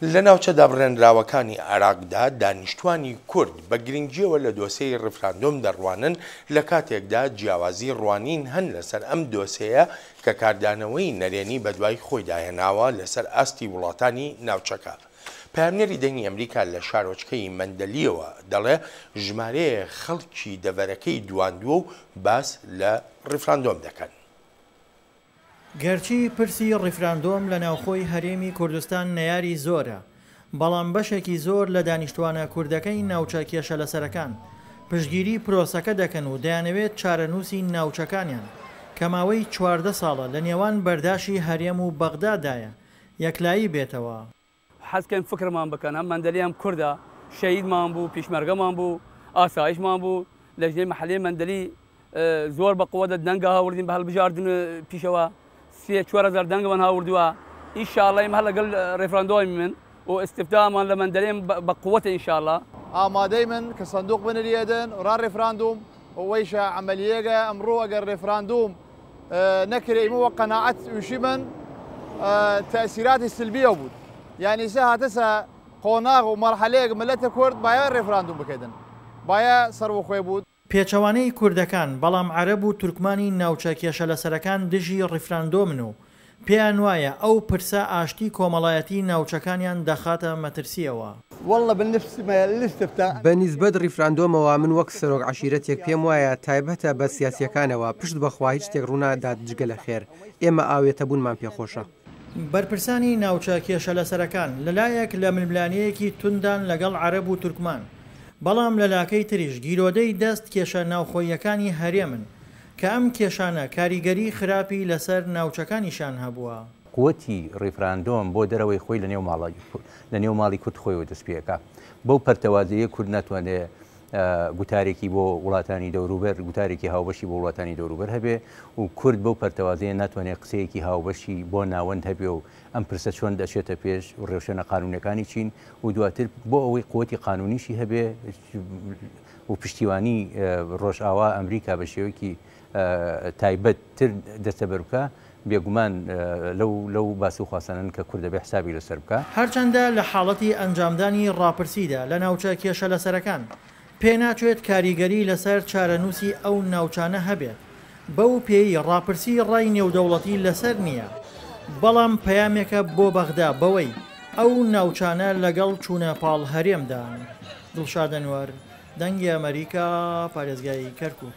لە ناوچە دابڕێنراوەکانی عێراقدا دانیشتوانی کورد بە گرنگییەوە لە دۆسێی ڕیفراندۆم دەڕوانن، لە کاتێکدا جیاوازی ڕوانین هەن لەسەر ئەم دۆسێیە کە کاردانەوەی نەرێنی بەدوای خۆیدا هێناوە لەسەر ئاستی وڵاتانی ناوچەکە. پەیامنێری دەنگی ئەمریکا لە شارۆچکەی مەندەلییەوە دەڵێ ژمارەیەک خەڵکی دەڤەرەکەی دواندووە و باس لە ڕیفراندۆم دەکەن. گەرچی پرسی ڕیفراندۆم لە ناوخۆی هەرێمی کوردستان نەیاری زۆرە، بەڵام بەشێکی زۆر لە دانیشتوانە کوردەکەی ناوچە کێشەلەسەرەکان پشتگیری پرۆسەکە دەکەن و دەیانەوێت چارەنووسی ناوچەکانیان کە ماوەی 14 ساڵە لە نێوان بەرداشی هەرێم و بەغدادایە یەکلایی بێتەوە. حەز کەین فکرمان بکەن هەم مەندەلی هەم کوردە شەهیدمان بوو پیشمەرگەمان بوو ئاسایشمان بوو لەجنەی مەحەلی مەندەلی زۆر بە قوەتە دەنگە هاوردین بە هەڵبژاردن پیشەوە سێ 4000 دەنگمان هاوردووە ئینشاءاللە ئێمە هەر لەگەڵ ڕێفراندۆمی من و ئیستفتامان لە مەندەلێم بە قوەتە ئینشاءاللە. ئامادەی من کە سندوق بنریەێدن ئڕا ڕێفراندوم و وەیشە عەمەلیەگە ئمڕوو ئەگەر ڕێفراندوم نەکرێ ئیمە وە قەناعەت ئویشیمن تەئسیراتی سلبیەو بوود یانی ئیسە هاتەسە قۆناغ و مەرحەلەێگ مللەت کورد بایە ڕێفراندوم بکەێدن بایە سەروەخوەێ بوود. پێچەوانەی کوردەکان، بەڵام عەرەب و تورکمانی ناوچە کێشەلەسەرەکان دژی ڕیفراندۆمن و پێیانوایە ئەو پرسە ئاشتی کۆمەڵایەتی ناوچەکانیان دەخاتە مەترسییەوە. بە نیسبەت ڕیفراندۆمەوە من وەک سەرۆک عەشیرەتێک پێم وایە تایبەتە بە سیاسیەکانەوە پشت بەخوا هیچ شتێک ڕوونادات جگە لە خێر ئێمە ئاوێتەبوونمان پێخۆشە. بەرپرسانی ناوچە کێشەلەسەرەکان لەلایەک لە ململانێیەکی تونددان لەگەڵ عەرەب و تورکمان، بەڵام لەلاکەی تریش گیرۆدەی دەست کێشە ناوخۆییەکانی هەرێمن کە ئەم کێشانە کاریگەری خراپی لەسەر ناوچەکانیشیان هەبووە. قوتی ڕیفراندۆم بۆ دەرەوەی خۆی لە نێو ماڵە لە نێو ماڵی کورد خۆیەوە دەست پێ ئەکا. بەو پەرتەوازەیە کورد ناتوانێ گوتارێکی بۆ وڵاتانی دەوروبەر، گوتارێکی هاوبەشی بۆ وڵاتانی دەوروبەر هەبێ و کورد بەو پەرتەوازەیە ناتوانێ قسەیەکی هاوبەشی بۆ ناوەند هەبێ و ئەم پرسە چۆن دەچێتە پێش و ڕێوشوێنە قانوونیەکانی چین و دواتر بۆ ئەوەی قوتی قانوونیشی هەبێ و پشتیوانی ڕۆژئاوا ئەمریکا بە شێوەیەکی تایبەت تر دەستەبەر بکا، بێگومان لەو لەو باس و خواستانەن کە کورد دەبێ حسابی لەسەر بکا. هەرچەندە لە حاڵەتی ئەنجامدانی ڕاپرسیدا لە ناوچە کێشەلەسەرەکان، پێناچێت کاریگەری لەسەر چارەنووسی ئەو ناوچانە هەبێت، بەو پێیەی ڕاپرسی ڕای نێودەوڵەتی لەسەر نییە، بەڵام پەیامێکە بۆ بەغدا بەوەی ئەو ناوچانە لەگەڵ چوونە پاڵ هەرێمدان. دڵشاد ئەنوەر، دەنگی ئەمەریکا، پارێزگای کەرکوک.